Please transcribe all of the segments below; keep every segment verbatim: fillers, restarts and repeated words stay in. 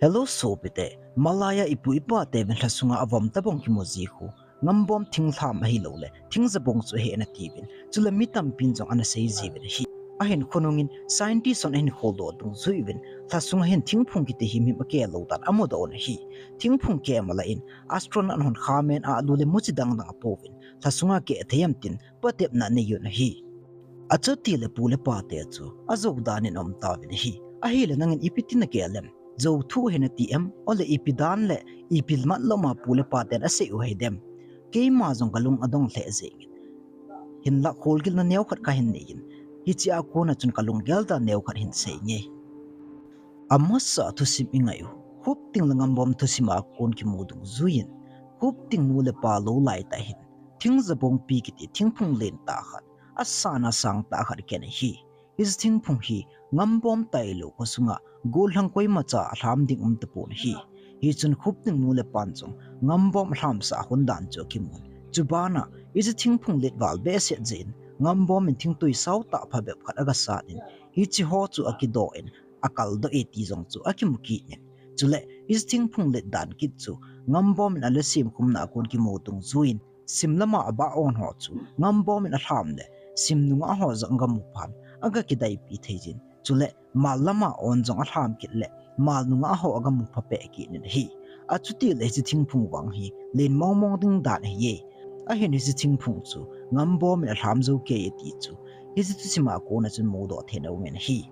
Hello sopite, malaiya ipu ipa teuvin lhasunga avom tabong kimu ji khu ngambom thinglham ahilouleh thingjabong chu ahi ana tiuvin, chule mi tampin jong ana sei jiuvin ahi. Ahin khonungin scientist hon ahin kholdoh dungjuiyin lhasunga hin thingphung kiti himhim akeh lou dan amudoh un ahi. Thingphung keh malah in astronaut hon khamen a alu le muchi dangdang apouvin lhasunga keh thei em tin patepna anei un ahi. Achuti le pu le pate chu ajou dan in aum tauvin ahi. Ahile nangin ipi tin nakeh lem? Jou thu ahi nati em? Ole ipi dan le ipi mat loma pu le paten asei u ahi dem? Keima jong kalung adong lheh jengin, hinlah kholgilna neokhat kahin neiyin, hichea kona chun kalunggel dan neokhat hin sei inge. Amasa thusim ingai u, Khupting le Ngambom thusim a kon kimu dungjuiyin, Khupting nu le pa lou laitah hin thingjabongpi kiti thingphung lentah khat, asan asangtah khat akhen ahi. Hiche thingphung hi Ngambom tailou khosunga gollhang koimacha alham ding umtapon ahi. Hichun Khupting nu le pan jong Ngambom alhamsah khun dan chu akimun, chubana hiche thingphung letval behseh jeh in Ngambom in thingtui saotah phabep khat agasan in, hicheho chu akidoh in akaldoh e ti jong chu akimu kit in, chule hiche thingphung let dan kit chu Ngambom in ala semkhumna a kon kimu dungjuiyin, sim lama abah on ho chu Ngambom in alham le sim nungah ho jong agamu phan, agakidaipi thei jin, chule mal lama on jong alham kit le mal nungah ho agamu phapeh kit in ahi. Achutile hiche thingphung vang hi len mongmong ding dan ahiye. Ahin hiche thingphung chu Ngambom in alham jou keiye ti chu hiche thusima kona chun mudoh theina aumin ahi.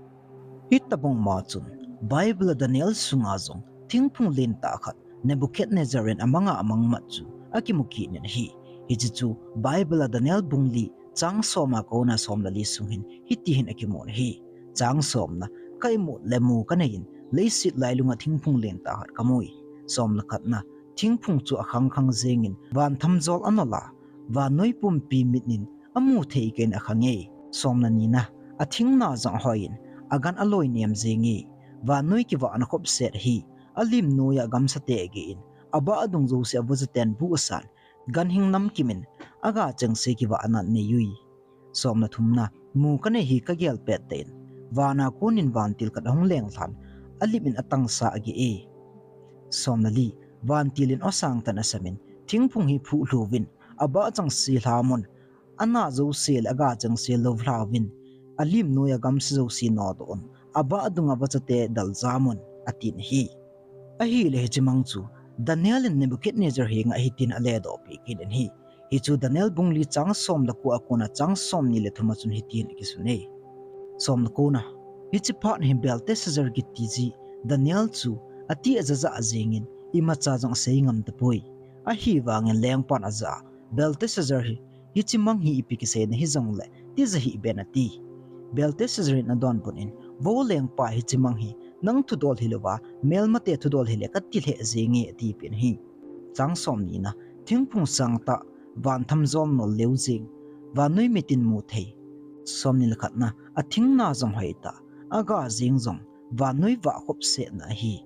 Hitobang ma chun Bible a Daniel sunga jong thingphung lentah khat Nebuchadnezzar in amanga amangmat chu akimu kit in ahi. Hiche chu Bible a Daniel bung li chang som a kona som le li sung hin hitihin akimun ahi. Chang somna, Ka imut le mu kaneiyin, leiset lailunga thingphung lentah khat kamui. Som le khatna, Thingphung chu akhangkhang jengin vanthamjol anol a, vannoi pumpi mit in amu thei keiyin akhange. Som le nina, Athingna jong ahoiyin, agan aloi nem jenge. Vannoi kivahna khopset hi alim noiya gamsate ageh in, abah dung jouse avojaten bu asan, ganhing namkimin aga chengse kivahna anei ui. Som le thumna, Mu kanei hi kagel pettah in, vana konin vantil khat ahung lenglhan, alim in atangsa ageh e. Som le li, Vantil in aw sangtah in asamin, thingphung hi phuhlhu uvin, abah chengse lhamun, ana jouse le aga chengse lou lhauvin, alim noiya gamsa jouse nodoh un, abah dunga vachate daljamun, atin ahi. Ahile hiche mang chu Daniel in Nebuchadnezzar henga hitin aledohpeh kit in ahi. Hichu Daniel bung li chang som le ko a kona chang somni le thum a chun hitin akisun e. Som le kona, Hiche phat hi Belteshazzar kiti ji Daniel chu atija jah jengin, imacha jong asei ngam tapoi. Ahivangin lengpan ajah a, Belteshazzar hi, hiche mang hi ipi kiseina hijongle tija hih ben ati. Belteshazzar in adonbut in, Vo lengpa, hiche mang hi nang thudol hilouva melmate thudol hile kati lheh jenge, atipeh in ahi. Chang somnina, Thingphung sangtah, vanthamjol nol leu jeng, vannoi mitin mu thei. Somni le khatna, Athingna jong hoitah, aga jeng jong vannoi vah khopsetna ahi.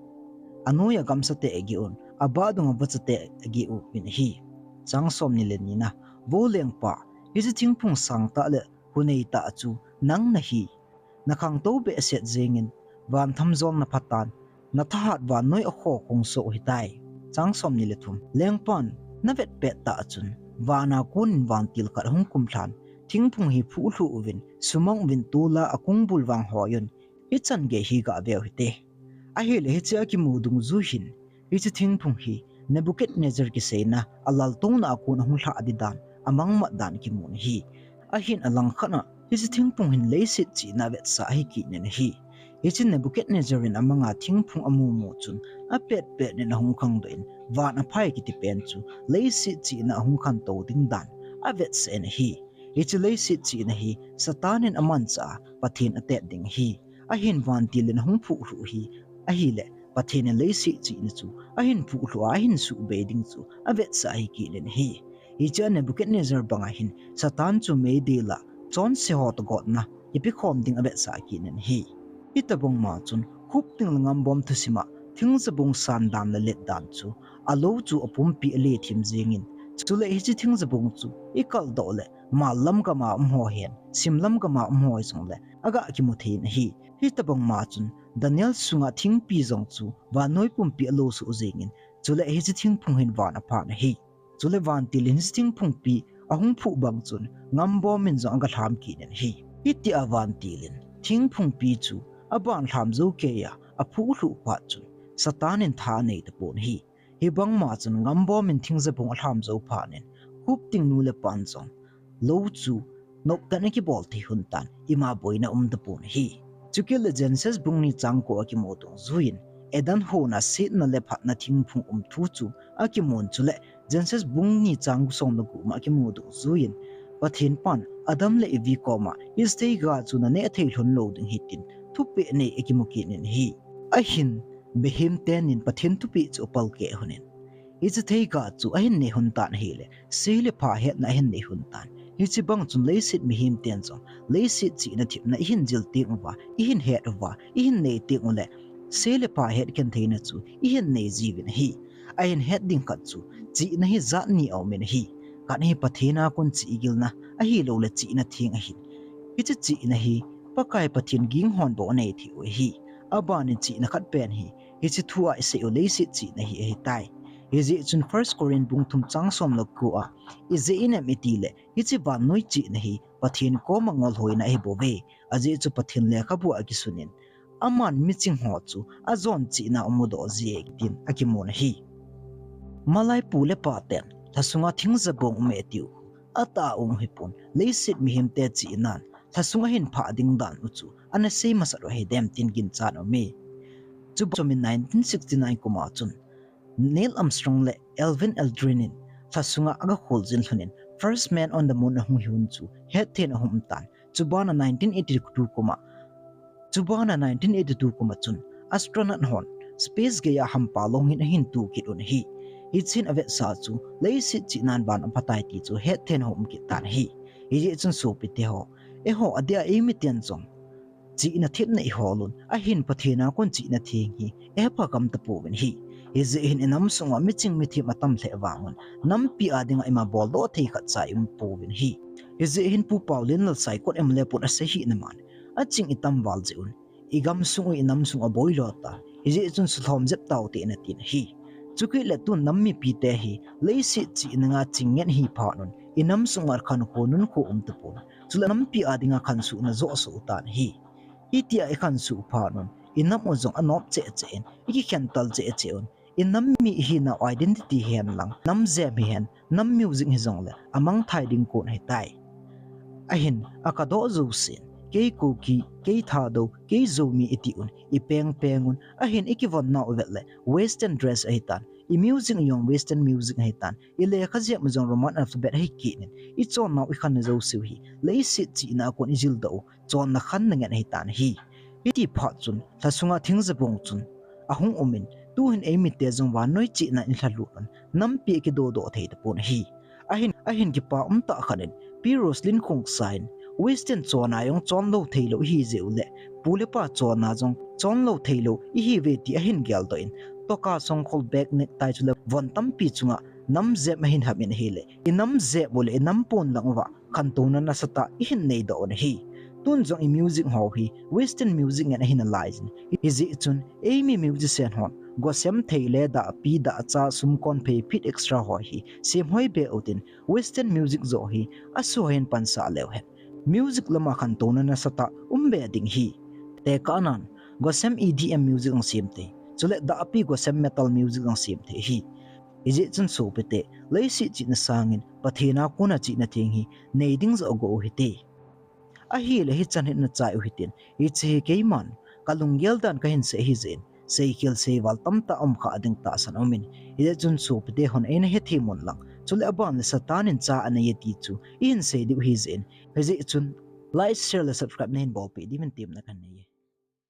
Anoiya gamsate ageh un, abah dunga vachate ageh uvin ahi. Chang somni le nina, Vo lengpa, hiche thingphung sangtah le huneitah chu nang nahi. Nakhangtou behseh jengin, vanthamjol naphatan, nathahat vannoi akho khongso u hitai. Chang somni le thum, Lengpan, navet pettah chun, vana konin vantil khat ahung kumlhan, thingphung hi phuhlhu uvin, sumang uvin tola akongbul vang hoiyun, hichan gei hi gaveu hite. Ahile hiche akimu dungjuiyin, hiche thingphung hi Nebuchadnezzar kiseina alaltouna a kon ahung lhah ding dan, amangmat dan kimun ahi. Ahin alangkhatna, hiche thingphung hin leiset chihna avetsah ahi kit in ahi. Hiche Nebuchadnezzar in amanga thingphung amumu chun, apetpet in ahung khangdoh in, van aphai kiti pen chu leiset chihna ahung khantou ding dan avetsah in ahi. Hiche leiset chihna hi Satan in amanchah a, Pathen atet ding ahi. Ahin vantil in ahung phuhlhu hi, ahile Pathen in leiset chihna chu ahin phuhlhu a, ahin suhbei ding chu avetsah ahi kit in ahi. Hichea Nebuchadnezzar banga hin Satan chu meidil a chonse ho toh gotna kipekhom ding avetsah kit in ahi. Hitobang ma chun Khupting le Ngambom thusima thingjabong sandan le letdan chu alou chu apumpi alethem jengin, chule hiche thingjabong chu ikaldoh le mal lam gama umho hen, sim lam gama umho hijongle aga kimu thei in ahi. Hitobang ma chun Daniel sunga thingpi jong chu vannoi pumpi alo suh jingin, chule hiche thingphung hin van aphan ahi. Chule vantil in hiche thingphungpi ahung phuh bang chun ngambom in jong aga lham kit in ahi. Hitia vantil in thingphungpi chu aban lham jou keiya aphuh lhuh phat chun Satan in tha anei tapon ahi. Hibangma chun ngambom in thing jabung alham jou phat in, Hupting nu le pan jong lou chu noptah in akibol thei lhon tan, ima boina um tapon ahi. Chukit le Genesis bung ni chang ko akimu dungjuiyin, Eden hon a setna le phatna thingphung um thu chu akimun, chule Genesis bung ni chang som le gup ma akimu dungjuiyin, Pathen pan Adam le Evi koma hiche theiga chu naneh thei lhon lou ding ahi tin thupeh nei akimu kit in ahi. Ahin mihem tenin Pathen thupeh chu apalkeh lhonin, hiche theiga chu ahin nei lhon tan ahile, se le pha hetna ahin nei lhon tan. Hiche bang chun leiset mihem ten jong leiset chihna thepna ihin jil teng uva, ihin het uva, ihin nei teng uleh, se le pha het khen theina chu ihin nei jiuvin ahi. Ahin het ding khat chu, chihna hi jat ni aumin ahi. Khat hi Pathen a kon chih gilna, ahilouleh chihna theng ahin. Hiche chihna hi Pakai Pathen ging hon bou anei thei u ahi. Abanin chihna khat pen hi, hiche thu a isei u leiset chihna hi ahitai. Hijeh chun First Corinth bung thum chang som le ko a, ijeh inem itileh, hiche vannoi chihna hi Pathen koma ngolhoina ahibouve. Ajeh chu Pathen lekhabu a akisunin, aman miching ho chu ajon chihna a mudoh jie tin akimun ahi. Malai pu le pa ten lhasunga thing jabong um e tiu, atah a um hipon, leiset mihem te chihnan lhasung ahin phah ding dan u chu ana sei masat u ahidem tin ginchat aume. Chuba chun nineteen sixty-nine kum a chun Neil Armstrong le Edwin Aldrin in lhasunga aga kholjin lhonin First Man on the Moon ahung hi hun chu hetthei in ahung um tan. Chubana nineteen eighty-two kum a, chubana nineteen eighty-two kum a chun astronaut hon space geiya hampa longin ahin tu kit un ahi. Hichun avetsah chu leiset chihnan van aphatai ti chu hetthei in ahung um kit tan ahi. Hijeh chun sopite ho, eiho adeh a eimi ten jong chihna thepna ihol un, ahin Pathen a kon chihna theng hi ihepha gam tapouvin ahi. Hijeh hin inam sunga miching mithem atam lheh vangun, nampi a dinga ima boldoh thei khatcha ium pouvin ahi. Hijeh hin Pu Paolienlal Saikot M L A pun asei hina man, aching itam val jeh un, igam sung u inam sung aboilo ta, hijeh chun sulhom jep taute ina tin ahi. Chukit le tun nam mipite hi leiset chihna nga ching ngen ahi phat un, inam sunga khankho nunkho um tapon, chule nampi a dinga khansohna joh soh tan ahi. Hitia ikhansoh phat un, inam u jong anop cheh cheh in, ikikhen tal cheh cheh un, inam mi ihinau identity hihen lang, nam jem hihen, nam music hijongle amangthai ding kon ahitai. Ahin, akadoh jousen, kei Kuki, kei Thadou, kei Zomi iti un, ipeng peng un, ahin ikivonnau ivet le western dress ahitan, imusic jong western music ahitan, ilekha jep jong Roman alphabet ahi kit in, ichonnau ikhanna jouseu hi leiset chihna a kon ijildoh u, chonna khanna ngen ahitan ahi. Hiti phat chun lhasunga thing jabong chun ahung umin, tuhin eimite jong vannoi chihna in lhalut un, nampi akidodoh thei tapon ahi. Ahin, ahin kipa umtah khat in Pi Roslyn Khongsai in, western chonna jong chonlou theilou ihi jeh u le, pu le pa chonna jong chonlou theilou ihiuve ti ahin geldoh in, toka songkhol, bag, necktie chule von tampi chunga nam jep ahin hap in ahile, inam jep u le inam pon lang uva khantouna nasatah ihin neidoh un ahi. Tun jong imusic ho hi western music ngen ahi nalaijin, hijeh chun eimi musician hon gosem thei le dahpi, dahcha, sumkonphei, phit extra ho hi semhoi be utin, western music joh hi asuhoi in pansah leu hen, music lama khantouna nasatah um be ding ahi. Tekahnan, gosem E D M music jong sem thei, chule dahpi gosem metal music jong sem thei ahi. Hijeh chun sopite, leiset chihna sangin Pathen a kona chihna theng hi nei ding joh ago u hite. Ahile hichan hin nachai u hitin, hiche hi keiman kalunggel dan kahin sei ahijeh in, seikhel seival tamtah umkha ding tahsan aumin, hijeh chun sopite hon eina hethem un lang, chule aban le Satan in cha anei e ti chu ihin sei diu ahijeh in, hijeh chun like, share le subscribe nahin bolpeh diuvin temna kanei.